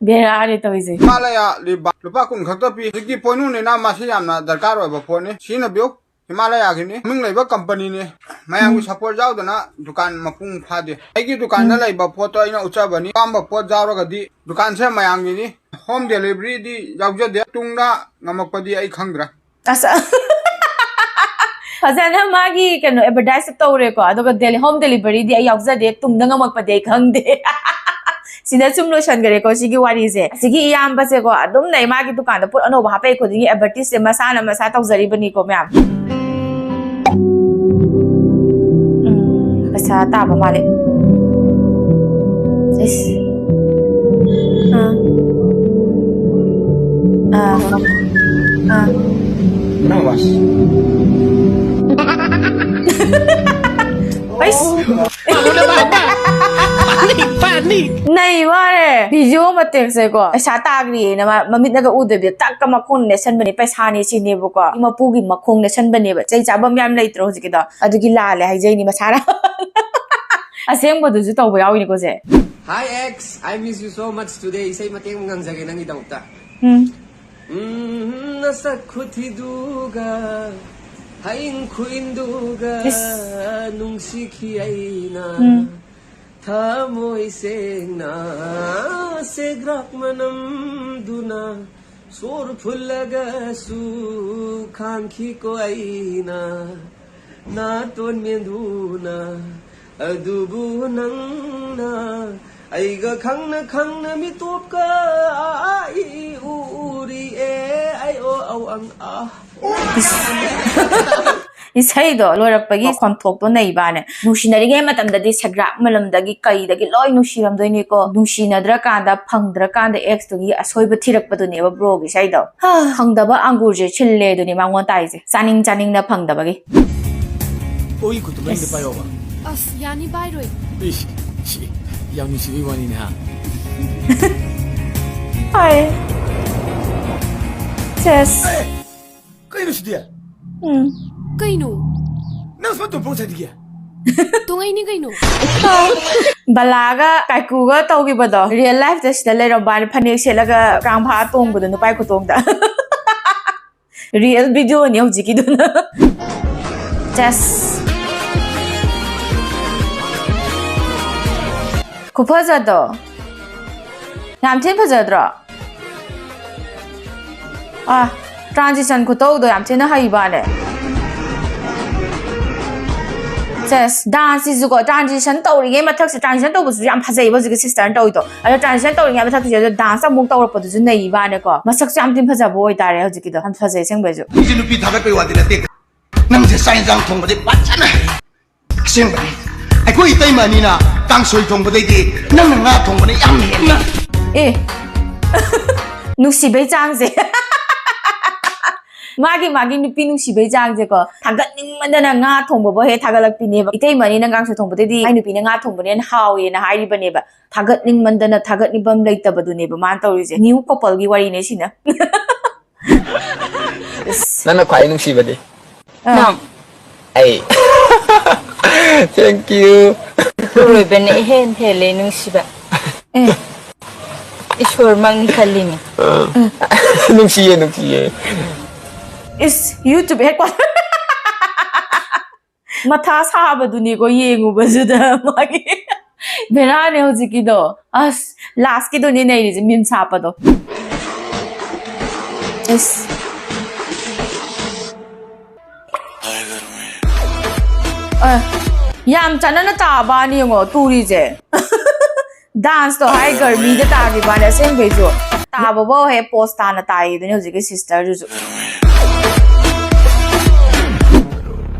ꯕꯦꯔꯥꯅꯤ ꯇꯧꯔꯤꯁꯦ꯫ ꯍꯤꯃꯥꯂꯌꯥ ꯂꯤꯞ ꯕꯥꯝ ꯂꯨꯄꯥ ꯀꯨꯟ ꯈꯛꯇ ꯄꯤ꯫ ꯍꯧꯖꯤꯛꯀꯤ ꯄꯣꯏꯅꯨꯅꯤꯅ ꯃꯁꯤ ꯌꯥꯝꯅ ꯗꯔꯀꯥꯔ ꯑꯣꯏꯕ ꯄꯣꯠꯅꯤ, ꯁꯤꯖꯤꯟꯅꯕꯤꯌꯨ꯫ ꯍꯤꯃꯥꯂꯌꯥꯒꯤꯅꯤ, ꯃꯃꯤꯡ ꯂꯩꯕ ꯀꯝꯄꯅꯤꯅꯤ꯫ ꯃꯌꯥꯝꯒꯤ ꯎꯝ꯫ ꯁꯄꯣꯔꯠ ꯌꯥꯎꯗꯅ ꯗꯨꯀꯥꯟ ꯃꯄꯨꯡ ꯐꯥꯗꯦ꯫ ꯑꯩꯒꯤ ꯗꯨꯀꯥꯟꯗ ꯎꯝ꯫ ꯂꯩꯕ ꯄꯣꯠꯇꯣ ꯑꯩꯅ ꯎꯠꯆꯕꯅꯤ꯫ ꯑꯄꯥꯝꯕ ꯄꯣꯠ ꯌꯥꯎꯔꯒꯗꯤ ꯗꯨꯀꯥꯟꯁꯦ ꯃꯌꯥꯝꯒꯤꯅꯤ꯫ ꯍꯣꯝ ꯗꯦꯂꯤꯚꯔꯤꯗꯤ ꯌꯥꯎꯖꯗꯦ꯫ ꯇꯨꯡꯗ ꯉꯝꯃꯛꯄꯗꯤ ꯑꯩ ꯈꯪꯗ꯭ꯔꯦ꯫ ꯑꯁ꯫ ꯐꯖꯅ ꯃꯥꯒꯤ ꯀꯩꯅꯣ ꯑꯦꯗꯚꯔꯇꯥꯏꯁ ꯇꯧꯔꯦꯀꯣ, ꯑꯗꯨꯒ ꯗꯦꯂꯤ-, ꯍꯣꯝ ꯗꯦꯂꯤꯚꯔꯤꯗꯤ ꯑꯩ ꯌꯥꯎꯖꯗꯦ, ꯇꯨꯡꯗ ꯉꯝꯃꯛꯄꯗꯤ ꯑꯩ ꯈꯪꯗꯦ꯫ ꯁꯤꯗ ꯁꯨꯝ ꯂꯣꯏꯁꯟꯈꯔꯦꯀꯣ ꯁꯤꯒꯤ ꯋꯥꯔꯤꯁꯦ꯫ ꯑꯁꯤꯒꯤ ꯏꯌꯥꯝꯕꯁꯦꯀꯣ ꯑꯗꯨꯝ ꯂꯩ, ꯃꯥꯒꯤ ꯗꯨꯀꯥꯟꯗ ꯄꯣꯠ ꯑꯅꯧꯕ ꯍꯥꯞꯄꯛꯏ ꯈꯨꯗꯤꯡꯒꯤ ꯑꯦꯗꯚꯔꯇꯤꯁꯁꯦ ꯃꯁꯥꯅ ꯃꯁꯥ ꯇꯧꯖꯔꯤꯕꯅꯤꯀꯣ ꯃꯌꯥꯝ꯫ ꯎꯝ, ꯄꯩꯁꯥ ꯇꯥꯕ ꯃꯥꯜꯂꯦ꯫ ꯏꯁ꯫ ꯑꯥ꯫ ꯑꯥ꯫ ꯑꯥ꯫ ꯅꯪ ꯋꯥꯁ꯫ ꯑꯩꯁ꯫ ꯄꯥꯅꯤ, ꯄꯥꯅꯤ꯫ ꯅꯩ ꯋꯥꯔꯦ꯫ ꯚꯤꯗꯤꯑꯣ ꯃꯇꯦꯛꯁꯦꯀꯣ, ꯄꯩꯁꯥ ꯇꯥꯈ꯭ꯔꯤꯌꯦꯅ ꯃꯥ ꯃꯃꯤꯠꯅꯒ ꯎꯗꯕꯤꯗ ꯇꯛꯀ ꯃꯈꯣꯡ ꯅꯦꯠꯁꯟꯕꯅꯦ꯫ ꯄꯩꯁꯥꯅꯦ ꯁꯤꯅꯦꯕꯀꯣ꯫ ꯃꯄꯨꯒꯤ ꯃꯈꯣꯡ ꯅꯦꯠꯁꯟꯕꯅꯦꯕ꯫ ꯆꯩ ꯆꯥꯐꯝ ꯌꯥꯝ ꯂꯩꯇ꯭ꯔꯣ ꯍꯧꯖꯤꯛꯀꯤꯗꯣ? ꯑꯗꯨꯒꯤ ꯂꯥꯜꯂꯦ ꯍꯥꯏꯖꯩꯅꯤ ꯃꯁꯥꯅ꯫ ꯑꯁꯦꯡꯕꯗꯨꯁꯨ ꯇꯧꯕ ꯌꯥꯎꯏꯅꯤꯀꯣ ꯁꯦ꯫ Hi ex, I miss you so much today. ꯏꯁꯩ ꯃꯇꯦꯛ ꯑꯃ ꯉꯪꯖꯒꯦ ꯅꯪꯒꯤꯗꯃꯛꯇ꯫ ꯎꯝ꯫ ꯎꯝ, ꯅꯁꯛ ꯈꯨꯊꯤꯗꯨꯒ, ꯍꯌꯤꯡ ꯈꯨꯏꯟꯗꯨꯒ ꯏꯁ꯫ ꯅꯨꯡꯁꯤꯈꯤ ꯑꯩꯅ꯫ ꯎꯝ꯫ ꯊꯃꯣꯏ ꯁꯦꯡꯅ ꯁꯦꯒ꯭ꯔꯥꯛ ꯃꯅꯝꯗꯨꯅ ꯁꯣꯔ ꯐꯨꯜꯂꯒꯁꯨ ꯈꯥꯡꯈꯤꯀꯣ ꯑꯩꯅ ꯅꯥꯇꯣꯟ ꯃꯦꯟꯗꯨꯅ꯫ ꯑꯗꯨꯕꯨ ꯅꯪꯅ ꯑꯩꯒ ꯈꯪꯅ ꯈꯪꯅ ꯃꯤꯇꯣꯞꯀ ꯑꯥ ꯏ ꯎ ꯎꯔꯤꯑꯦ ꯑꯩ ꯑꯣ ꯑꯧ ꯑꯪ ꯑꯥ꯫ ꯏꯁꯩꯗꯣ ꯂꯣꯏꯔꯛꯄꯒꯤ ꯈꯣꯟꯊꯣꯛꯇꯣ ꯅꯩꯕꯅꯦ꯫ ꯅꯨꯡꯁꯤꯅꯔꯤꯉꯩ ꯃꯇꯝꯗꯗꯤ ꯁꯦꯒ꯭ꯔꯥꯛ ꯃꯅꯝꯗꯒꯤ ꯀꯩꯗꯒꯤ ꯂꯣꯏ ꯅꯨꯡꯁꯤꯔꯝꯗꯣꯏꯅꯤꯀꯣ꯫ ꯅꯨꯡꯁꯤꯅꯗ꯭ꯔꯀꯥꯟꯗ, ꯐꯪꯗ꯭ꯔꯀꯥꯟꯗ ꯑꯦꯛꯁꯇꯨꯒꯤ ꯑꯁꯣꯏꯕ ꯊꯤꯔꯛꯄꯗꯨꯅꯦꯕ ꯕ꯭ꯔꯣꯒꯤ ꯏꯁꯩꯗꯣ꯫ ꯍꯥ, ꯐꯪꯗꯕ ꯑꯪꯒꯨꯔꯁꯦ ꯁꯤꯜꯂꯦ ꯑꯗꯨꯅꯤ ꯃꯉꯣꯟ ꯇꯥꯏꯁꯦ꯫ ꯆꯥꯅꯤꯡ ꯆꯥꯅꯤꯡꯅ ꯐꯪꯗꯕꯒꯤ꯫ ꯑꯣꯏ ꯈꯨꯠꯇꯨ ꯃꯅꯤꯡꯗ ꯑꯁ꯫ ꯄꯥꯏꯌꯣꯕ꯫ ꯑꯁ, ꯌꯥꯅꯤ, ꯄꯥꯏꯔꯣꯏ꯫ ꯏꯁ, ꯁꯤ, ꯌꯥꯝ ꯅꯨꯡꯁꯤꯕꯩ ꯋꯥꯅꯤꯅꯦ, ꯍꯥ? ꯍꯥꯏ꯫ ꯁꯦꯁ꯫ ꯑꯦ, ꯀꯩꯅꯣ ꯁꯤꯗꯤ? ꯎꯝ꯫ ꯀꯩꯅꯣ? ꯅꯪ ꯁꯨꯃꯥꯏ ꯇꯧꯕ꯭ꯔꯣ ꯉꯁꯥꯏꯗꯒꯤ? ꯇꯣꯡꯉꯩꯅꯤ ꯀꯩꯅꯣ? ꯑꯥ꯫ ꯕꯂꯥꯒ ꯀꯥꯏꯀꯨꯒ ꯇꯧꯈꯤꯕꯗꯣ, real life ꯇ ꯁꯤꯗ ꯂꯩꯔꯝꯕꯥꯅꯤ, ꯐꯅꯦꯛ ꯁꯦꯠꯂꯒ ꯀꯥꯡ ꯐꯥ ꯇꯣꯡꯕꯗꯣ ꯅꯨꯄꯥꯏ ꯈꯨꯇꯣꯡꯗ꯫ Real video ꯅꯤ ꯍꯧꯖꯤꯛꯀꯤꯗꯨꯅ꯫ ꯆꯦꯁ꯫ ꯈꯨꯐꯖꯗꯣ꯫ ꯌꯥꯝ ꯊꯤꯅ ꯐꯖꯗ꯭ꯔꯣ? ꯑꯥ, transition ꯈꯨꯇꯧꯗꯣ ꯌꯥꯝ ꯊꯤꯅ ꯍꯩꯕꯅꯦ꯫ ꯁꯦꯁ, dance ꯁꯤꯁꯨꯀꯣ, transition ꯇꯧꯔꯤꯉꯩ ꯃꯊꯛꯁꯤ, transition ꯇꯧꯕꯁꯨ ꯌꯥꯝ ꯐꯖꯩꯕ ꯍꯧꯖꯤꯛꯀꯤ sister ꯅ ꯇꯧꯔꯤꯗꯣ꯫ ꯑꯗꯣ transition ꯇꯧꯔꯤꯉꯩ ꯃꯊꯛꯁꯤꯗ dance ꯑꯃꯨꯛ ꯇꯧꯔꯛꯄꯗꯨꯁꯨ ꯅꯩꯕꯅꯦꯀꯣ꯫ ꯃꯁꯛꯁꯨ ꯌꯥꯝ ꯊꯤꯅ ꯐꯖꯕ ꯑꯣꯏꯇꯥꯔꯦ ꯍꯧꯖꯤꯛꯀꯤꯗꯣ꯫ ꯌꯥꯝ ꯐꯖꯩ ꯑꯁꯦꯡꯕꯩꯁꯨ꯫ ꯃꯤꯁꯦ ꯅꯨꯄꯤ ꯊꯥꯒꯠꯄꯩ ꯋꯥꯗꯤ ꯅꯠꯇꯦ꯫ ꯅꯪꯁꯦ ꯆꯥꯛ ꯌꯦꯟꯁꯥꯡ ꯊꯣꯡꯕꯗꯤ ꯐꯖꯅ ꯍꯩ꯫ ꯑꯁꯦꯡꯕꯅꯤ꯫ ꯑꯩꯈꯣꯏ ꯏꯇꯩꯃ ꯑꯅꯤꯅ ꯀꯥꯡꯁꯣꯏ ꯊꯣꯡꯕꯗꯩꯗꯤ ꯅꯪꯅ ꯉꯥ ꯊꯣꯡꯕꯅ ꯌꯥꯝ ꯍꯦꯟꯅ꯫ ꯑꯦ꯫ ꯅꯨꯡꯁꯤꯕꯩ ꯆꯥꯡꯁꯦ꯫ ꯃꯥꯒꯤ, ꯃꯥꯒꯤ ꯅꯨꯄꯤ ꯅꯨꯡꯁꯤꯕꯩ ꯆꯥꯡꯁꯦꯀꯣ꯫ ꯊꯥꯒꯠꯅꯤꯡꯃꯟꯗꯅ ꯉꯥ ꯊꯣꯡꯕꯕꯨ ꯍꯦꯛ ꯊꯥꯒꯠꯂꯛꯄꯤꯅꯦꯕ꯫ ꯏꯇꯩꯃꯅꯤ ꯅꯪ ꯀꯥꯡꯁꯣꯏ ꯊꯣꯡꯕꯗꯩꯗꯤ ꯃꯥꯏ ꯅꯨꯄꯤꯅ ꯉꯥ ꯊꯣꯡꯕꯅ ꯍꯦꯟꯅ ꯍꯥꯎꯋꯦꯅ ꯍꯥꯏꯔꯤꯕꯅꯦꯕ꯫ ꯊꯥꯒꯠꯅꯤꯡꯃꯟꯗꯅ ꯊꯥꯒꯠꯅꯤꯡꯐꯝ ꯂꯩꯇꯕꯗꯨꯅꯦꯕ ꯃꯥꯅ ꯇꯧꯔꯤꯁꯦ꯫ New couple ꯒꯤ ꯋꯥꯔꯤꯅꯦ ꯁꯤꯅ꯫ ꯅꯪꯅ ꯈ꯭ꯋꯥꯏ ꯅꯨꯡꯁꯤꯕꯗꯤ? ꯑꯥ꯫ ꯅꯪ꯫ ꯑꯩ꯫ Thank you꯫ ꯂꯣꯏꯕꯅ ꯏꯍꯦꯟ ꯍꯦꯜꯂꯦ ꯅꯨꯡꯁꯤꯕ꯫ ꯑꯦ꯫ ꯏꯁꯣꯔꯃꯛꯅꯤ ꯈꯜꯂꯤꯅꯦ꯫ ꯑꯥ꯫ ꯅꯨꯡꯁꯤꯌꯦ, ꯅꯨꯡꯁꯤꯌꯦ꯫ ꯏꯁ, YouTube headquarter꯫ ꯃꯊꯥ ꯁꯥꯕꯗꯨꯅꯤꯀꯣ ꯌꯦꯡꯉꯨꯕꯁꯤꯗ ꯃꯥꯒꯤ꯫ ꯕꯦꯔꯥꯅꯦ ꯍꯧꯖꯤꯛꯀꯤꯗꯣ꯫ ꯑꯁ, last ꯀꯤꯗꯨꯅꯤ ꯅꯩꯔꯤꯁꯦ, memes ꯍꯥꯞꯄꯗꯣ꯫ ꯏꯁ꯫ ꯑ, ꯌꯥꯝ ꯆꯥꯟꯅꯅ ꯇꯥꯕꯅꯤ ꯌꯦꯡꯉꯣ, ꯇꯨꯔꯤꯁꯦ꯫ Dance ꯇꯣ ꯍꯥꯏ ꯒꯔꯃꯤꯗ ꯇꯥꯈꯤꯕꯅꯦ ꯑꯁꯦꯡꯕꯩꯁꯨ꯫ ꯇꯥꯕꯐꯥꯎ ꯍꯦꯛ pose ꯇꯥꯅ ꯇꯥꯏꯗꯨꯅꯤ ꯍꯧꯖꯤꯛꯀꯤ sister ꯗꯨꯁꯨ꯫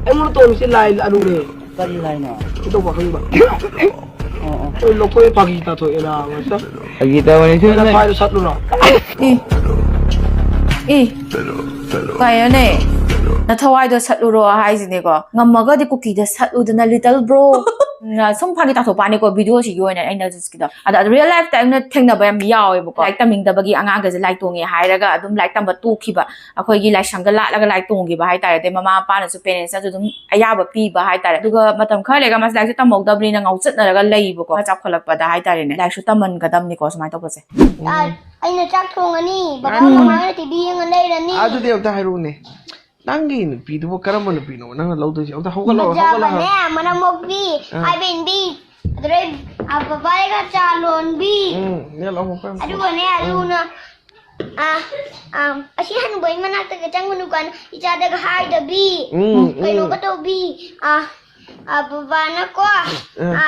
ꯑꯩꯉꯣꯟꯗ ꯇꯧꯔꯤꯁꯦ ꯂꯥꯏ ꯑꯔꯨꯔꯦ꯫ ꯀꯔꯤ ꯂꯥꯏꯅꯣ? ꯀꯩꯗꯧꯕ ꯈꯪꯕ? ꯑꯣ, ꯑꯣ꯫ ꯑꯩ ꯂꯧꯊꯣꯛꯑꯦ, ꯐꯥꯒꯤ ꯇꯥꯊꯣꯛꯑꯦ ꯅꯥꯕ꯫ ꯐꯥꯒꯤ ꯇꯧꯕꯅꯤ, ꯅꯪ ꯁꯨꯝ ꯊꯋꯥꯏꯗꯣ ꯁꯠꯂꯨꯔꯣ? ꯏ꯫ ꯏ꯫ ꯀꯩꯅꯣꯅꯦ? ꯅꯊꯋꯥꯏꯗꯣ ꯁꯠꯂꯨꯔꯣ ꯍꯥꯏꯁꯤꯅꯦꯀꯣ꯫ ꯉꯝꯃꯒꯗꯤ ꯀꯨꯀꯤꯗ ꯁꯠꯂꯨꯗꯅ, little bro꯫ ꯎꯝ, ꯁꯨꯝ ꯐꯥꯒꯤ ꯇꯥꯊꯣꯛꯄꯅꯤꯀꯣ, video ꯁꯤꯒꯤ ꯑꯣꯏꯅ ꯑꯩꯅ ꯍꯧꯖꯤꯛꯀꯤꯗꯣ꯫ ꯑꯗꯣ real life ꯇ ꯑꯩꯅ ꯊꯦꯡꯅꯕ ꯌꯥꯝ ꯌꯥꯎꯋꯦꯕꯀꯣ꯫ ꯂꯥꯏꯔꯤꯛ ꯇꯝꯅꯤꯡꯗꯕꯒꯤ ꯑꯉꯥꯡꯒꯁꯦ ꯂꯥꯏ ꯇꯣꯡꯉꯦ ꯍꯥꯏꯔꯒ ꯑꯗꯨꯝ ꯂꯥꯏꯔꯤꯛ ꯇꯝꯕ ꯇꯣꯛꯈꯤꯕ, ꯑꯩꯈꯣꯏꯒꯤ ꯂꯥꯏꯁꯪꯒ ꯂꯥꯠꯂꯒ ꯂꯥꯏ ꯇꯣꯡꯈꯤꯕ ꯍꯥꯏꯇꯥꯔꯦ꯫ ꯑꯗꯩ ꯃꯃꯥ ꯃꯄꯥꯅꯁꯨ, parents ꯅꯁꯨ ꯑꯗꯨꯝ ꯑꯌꯥꯕ ꯄꯤꯕ ꯍꯥꯏꯇꯥꯔꯦ꯫ ꯑꯗꯨꯒ ꯃꯇꯝ ꯈꯔ ꯂꯩꯔꯒ ꯃꯥꯁꯦ ꯂꯥꯏꯔꯤꯛꯁꯨ ꯇꯝꯍꯧꯗꯕꯅꯤꯅ ꯉꯥꯎꯆꯠꯅꯔꯒ ꯂꯩꯕꯀꯣ꯫ ꯆꯥꯎꯈꯠꯂꯛꯄꯗ ꯍꯥꯏꯇꯥꯔꯦꯅꯦ, ꯂꯥꯏꯔꯤꯛꯁꯨ ꯇꯝꯍꯟꯒꯗꯕꯅꯤꯀꯣ ꯁꯨꯃꯥꯏꯅ ꯇꯧꯕꯁꯦ꯫ ꯑ, ꯑꯩꯅ ꯆꯥꯛ ꯊꯣꯡꯉꯅꯤ, ꯕꯕꯥ ꯎꯝ꯫ ꯃꯃꯥꯅ ꯇꯤꯚꯤ ꯌꯦꯡꯉ ꯂꯩꯔꯅꯤ꯫ ꯑꯗꯨꯗꯤ ꯑꯝꯇ ꯍꯥꯏꯔꯛꯎꯅꯦ, ꯅꯪꯒꯤ ꯅꯨꯄꯤꯗꯨꯕꯨ ꯀꯔꯝꯕ ꯅꯨꯄꯤꯅꯣ ꯅꯪꯅ ꯂꯧꯗꯣꯏꯁꯦ? ꯑꯝꯇ ꯍꯧꯒꯠꯂꯣ, ꯍꯧꯒꯠꯂꯣ꯫ ꯐꯖꯕꯅꯦ, ꯃꯅꯝ ꯃꯣꯛꯄꯤ, ꯑꯥ꯫ ꯍꯥꯏꯕꯦꯟꯕꯤ, ꯑꯗꯨꯗꯩ, ꯑ, ꯕꯕꯥꯒ ꯆꯥ ꯂꯣꯟꯕꯤ꯫ ꯎꯝ, ꯅꯦ ꯂꯥꯛꯑꯣ, ꯃꯐꯝ꯫ ꯑꯗꯨꯒꯅꯦ, ꯎꯝ꯫ ꯑꯂꯨꯅ, ꯑ, ꯑ, ꯑꯁꯤ ꯍꯅꯨꯕꯒꯤ ꯃꯅꯥꯛꯇꯒ ꯆꯪꯒꯅꯨ ꯀꯥꯏꯅ ꯏꯆꯥꯗꯒ ꯍꯥꯏꯗꯕꯤ, ꯎꯝ, ꯎꯝ꯫ ꯀꯩꯅꯣꯒ ꯇꯧꯕꯤ, ꯑ, ꯑ, ꯕꯕꯥꯅꯀꯣ, ꯎꯝ꯫ ꯑ,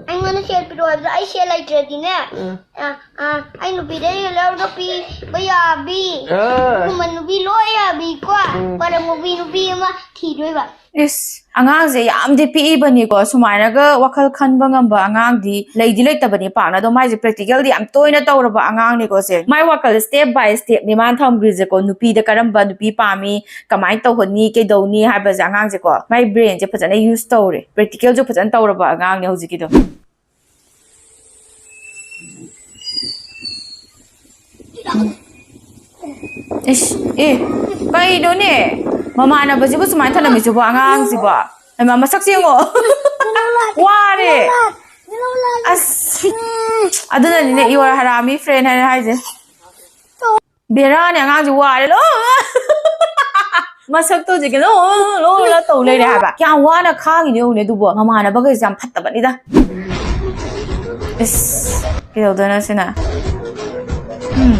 ꯑꯩꯉꯣꯟꯗ ꯁꯦꯜ ꯄꯤꯔꯛꯑꯣ ꯍꯥꯏꯕꯗꯣ ꯑꯩ ꯁꯦꯜ ꯂꯩꯇ꯭ꯔꯗꯤꯅꯦ, ꯎꯝ꯫ ꯑ, ꯑ, ꯑꯩ ꯅꯨꯄꯤꯗ ꯂꯧꯔꯒ ꯄꯤꯕ ꯌꯥꯕꯤ, ꯑ꯫ ꯑꯗꯨꯒꯨꯝꯕ ꯅꯨꯄꯤ ꯂꯣꯏ ꯌꯥꯕꯤꯀꯣ, ꯎꯝ꯫ ꯃꯔꯝ ꯃꯣꯛꯄꯤ ꯅꯨꯄꯤ ꯑꯃ ꯊꯤꯗꯣꯏꯕ꯫ ꯏꯁ, ꯑꯉꯥꯡꯁꯦ ꯌꯥꯝꯗꯤ ꯄꯤꯛꯏꯕꯅꯤꯀꯣ, ꯁꯨꯃꯥꯏꯅꯒ ꯋꯥꯈꯜ ꯈꯟꯕ ꯉꯝꯕ ꯑꯉꯥꯡꯗꯤ ꯂꯩꯗꯤ ꯂꯩꯇꯕꯅꯤ ꯄꯥꯛꯅ꯫ ꯑꯗꯣ ꯃꯥꯏꯁꯦ practical ꯗꯤ ꯌꯥꯝ ꯇꯣꯏꯅ ꯇꯧꯔꯕ ꯑꯉꯥꯡꯅꯤꯀꯣ ꯁꯦ꯫ ꯃꯥꯏ ꯋꯥꯈꯜ step by step ꯅꯤ ꯃꯥꯅ ꯊꯝꯈ꯭ꯔꯤꯁꯦꯀꯣ, ꯅꯨꯄꯤꯗ ꯀꯔꯝꯕ ꯅꯨꯄꯤ ꯄꯥꯝꯃꯤ, ꯀꯃꯥꯏꯅ ꯇꯧꯍꯟꯅꯤ, ꯀꯩꯗꯧꯅꯤ ꯍꯥꯏꯕꯁꯦ ꯑꯉꯥꯡꯁꯦꯀꯣ, ꯃꯥꯏ brain ꯁꯦ ꯐꯖꯅ use ꯇꯧꯔꯦ, practical ꯁꯨ ꯐꯖꯅ ꯇꯧꯔꯕ ꯑꯉꯥꯡꯅꯦ ꯍꯧꯖꯤꯛꯀꯤꯗꯣ꯫ ꯏꯁ, ꯑꯦ, ꯀꯩꯅꯣꯅꯦ? ꯃꯃꯥꯟꯅꯕꯁꯤꯕꯨ ꯁꯨꯃꯥꯏꯅ ꯊꯅꯝꯃꯤꯁꯤꯕꯣ, ꯑꯉꯥꯡꯁꯤꯕꯣ? ꯍꯩꯃꯥ, ꯃꯁꯛꯁꯦ ꯌꯦꯡꯉꯣ꯫ ꯋꯥꯔꯦ꯫ ꯑꯁ, ꯑꯗꯨꯅꯅꯤꯅꯦ ꯏꯋꯥ ꯍꯔꯥꯃꯤ friend ꯍꯥꯏꯅ ꯍꯥꯏꯁꯦ꯫ ꯕꯦꯔꯥꯅꯦ, ꯑꯉꯥꯡꯁꯦ ꯋꯥꯔꯦ ꯂꯣꯏ꯫ ꯃꯁꯛꯇꯣ ꯍꯧꯖꯤꯛꯀꯤ ꯂꯣ, ꯂꯣ, ꯂꯣ ꯇꯧ ꯂꯩꯔꯦ ꯍꯥꯏꯕ꯫ ꯀꯌꯥꯝ ꯋꯥꯅ ꯈꯥꯡꯉꯤꯅꯣ ꯌꯦꯡꯉꯨꯅꯦ ꯑꯗꯨꯕꯨ꯫ ꯃꯃꯥꯟꯅꯕꯈꯩꯁꯦ ꯌꯥꯝ ꯐꯠꯇꯕꯅꯤꯗ꯫ ꯏꯁ, ꯀꯩꯗꯧꯗꯣꯏꯅꯣ ꯁꯤꯅ? ꯎꯝ꯫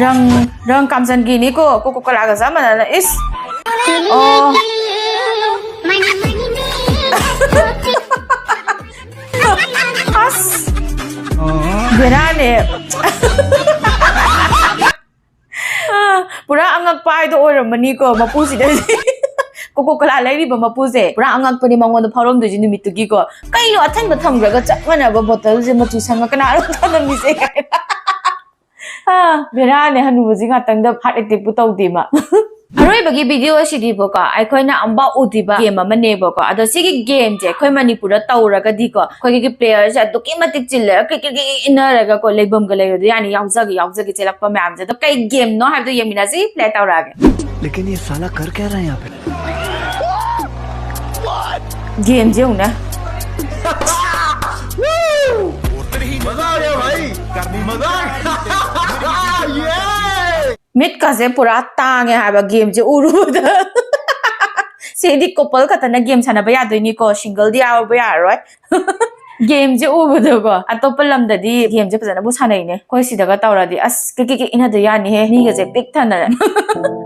ꯔꯪ, ꯔꯪ ꯀꯥꯝꯖꯟꯈꯤꯅꯤꯀꯣ, ꯀꯣꯀꯣ ꯀꯣꯂꯥꯒ ꯆꯞ ꯃꯥꯟꯅꯅ꯫ ꯏꯁ꯫ ꯑꯣ꯫ ꯑꯁ꯫ ꯕꯦꯔꯥꯅꯦ꯫ ꯄꯨꯔꯥ ꯑꯉꯛꯄ ꯍꯥꯏꯗꯣ ꯑꯣꯏꯔꯝꯃꯅꯤꯀꯣ, ꯃꯄꯨꯁꯤꯗꯗꯤ꯫ ꯀꯣꯀꯣ ꯀꯣꯂꯥ ꯂꯩꯔꯤꯕ ꯃꯄꯨꯁꯦ ꯄꯨꯔꯥ ꯑꯉꯛꯄꯅꯤ ꯃꯉꯣꯟꯗ ꯐꯥꯎꯔꯝꯗꯣꯏꯁꯦ ꯅꯨꯃꯤꯠꯇꯨꯒꯤꯀꯣ꯫ ꯀꯩꯅꯣ ꯑꯊꯟꯕ ꯊꯝꯈ꯭ꯔꯒ ꯆꯞ ꯃꯥꯟꯅꯕ ꯕꯣꯇꯜꯁꯦ ꯃꯆꯨ ꯁꯪꯉ ꯀꯅꯥꯅꯣ ꯊꯝꯂꯝꯃꯤꯁꯦ ꯀꯥꯏꯅ꯫ ꯑꯥ, ꯕꯦꯔꯥꯅꯦ, ꯍꯅꯨꯕꯁꯤ ꯉꯥꯛꯇꯪꯗ heart attack ꯄꯨ ꯇꯧꯗꯦ ꯃꯥ꯫ ꯑꯔꯣꯏꯕꯒꯤ video ꯑꯁꯤꯗꯤꯕꯀꯣ, ꯑꯩꯈꯣꯏꯅ ꯑꯝꯕꯥ ꯎꯗ꯭ꯔꯤꯕ game ꯑꯃꯅꯦꯕꯀꯣ꯫ ꯑꯗꯣ ꯁꯤꯒꯤ gameꯁꯦ ꯑꯩꯈꯣꯏ ꯃꯅꯤꯄꯨꯔꯗ ꯇꯧꯔꯒꯗꯤꯀꯣ, ꯑꯩꯈꯣꯏꯒꯤ playerꯁꯦ ꯑꯗꯨꯛꯀꯤ ꯃꯇꯤꯛ ꯆꯤꯜꯂꯦ, ꯀ꯭ꯔꯤꯛ ꯀ꯭ꯔꯤꯛ ꯀ꯭ꯔꯤꯛ ꯏꯟꯅꯔꯒꯀꯣ, ꯂꯩꯐꯝꯒ ꯂꯩꯔꯣꯏꯗꯣꯏ ꯌꯥꯅꯤ꯫ ꯌꯥꯎꯖꯒꯦ, ꯌꯥꯎꯖꯒꯦ ꯆꯦꯜꯂꯛꯄ ꯃꯌꯥꯝꯁꯦ꯫ ꯑꯗꯣ ꯀꯩ gameꯅꯣ ꯍꯥꯏꯕꯗꯣ ꯌꯦꯡꯃꯤꯟꯅꯁꯤ꯫ Play ꯇꯧꯔꯛꯑꯒꯦ꯫ लेकिन ये साला कर क्या रहा है यहाँ पे? Gameꯁꯦ ꯌꯦꯡꯉꯨꯅꯦ꯫ मजा आ गया भाई, मजा आ गया। ये ꯃꯤꯠꯀꯁꯦ ꯄꯨꯔꯥ ꯇꯥꯡꯉꯦ ꯍꯥꯏꯕ gameꯁꯦ ꯎꯔꯨꯕꯗ꯫ ꯁꯤꯗꯤ couple ꯈꯛꯇꯅ game ꯁꯥꯟꯅꯕ ꯌꯥꯗꯣꯏꯅꯤꯀꯣ, singleꯗꯤ ꯌꯥꯎꯕ ꯌꯥꯔꯔꯣꯏ꯫ Gameꯁꯦ ꯎꯕꯗꯀꯣ, ꯑꯇꯣꯞꯄ ꯂꯝꯗꯗꯤ gameꯁꯦ ꯐꯖꯅꯕꯨ ꯁꯥꯟꯅꯩꯅꯦ꯫ ꯑꯩꯈꯣꯏ ꯁꯤꯗꯒ ꯇꯧꯔꯗꯤ ꯑꯁ ꯀꯤꯛ ꯀꯤꯛ ꯀꯤꯛ ꯏꯟꯅꯗꯣꯏ ꯌꯥꯅꯤꯍꯦ, ꯃꯤꯒꯁꯦ ꯄꯤꯛ ꯊꯟꯅ꯫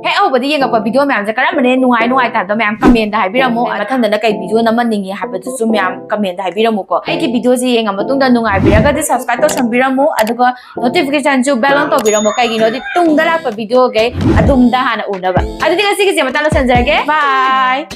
ꯍꯦꯛ ꯍꯧꯕꯗ ꯌꯦꯡꯉꯛꯄ video ꯃꯌꯥꯝꯁꯦ ꯀꯔꯝꯕꯅ ꯍꯦꯟꯅ ꯅꯨꯡꯉꯥꯏ ꯅꯨꯡꯉꯥꯏꯇꯦ ꯍꯥꯏꯕꯗꯣ ꯃꯌꯥꯝ commentꯗ ꯍꯥꯏꯕꯤꯔꯝꯃꯣ꯫ ꯃꯊꯪꯗꯅ ꯀꯩ video ꯅꯝꯍꯟꯅꯤꯡꯉꯤ ꯍꯥꯏꯕꯗꯨꯁꯨ ꯃꯌꯥꯝ commentꯗ ꯍꯥꯏꯕꯤꯔꯝꯃꯨꯀꯣ꯫ ꯑꯩꯒꯤ videoꯁꯦ ꯌꯦꯡꯉ ꯃꯇꯨꯡꯗ ꯅꯨꯡꯉꯥꯏꯕꯤꯔꯒꯗꯤ subscribe ꯇꯧꯁꯟꯕꯤꯔꯝꯃꯨ, ꯑꯗꯨꯒ notificationꯁꯨ bell on ꯇꯧꯕꯤꯔꯝꯃꯣ꯫ ꯀꯩꯒꯤꯅꯣꯗꯤ ꯇꯨꯡꯗ ꯂꯥꯛꯄ videoꯈꯩ ꯑꯗꯨꯝꯗ ꯍꯥꯟꯅ ꯎꯅꯕ꯫ ꯑꯗꯨꯗꯤ ꯉꯁꯤꯒꯤꯁꯦ ꯃꯇꯥꯡ ꯂꯣꯏꯁꯟꯖꯔꯒꯦ꯫ Bye꯫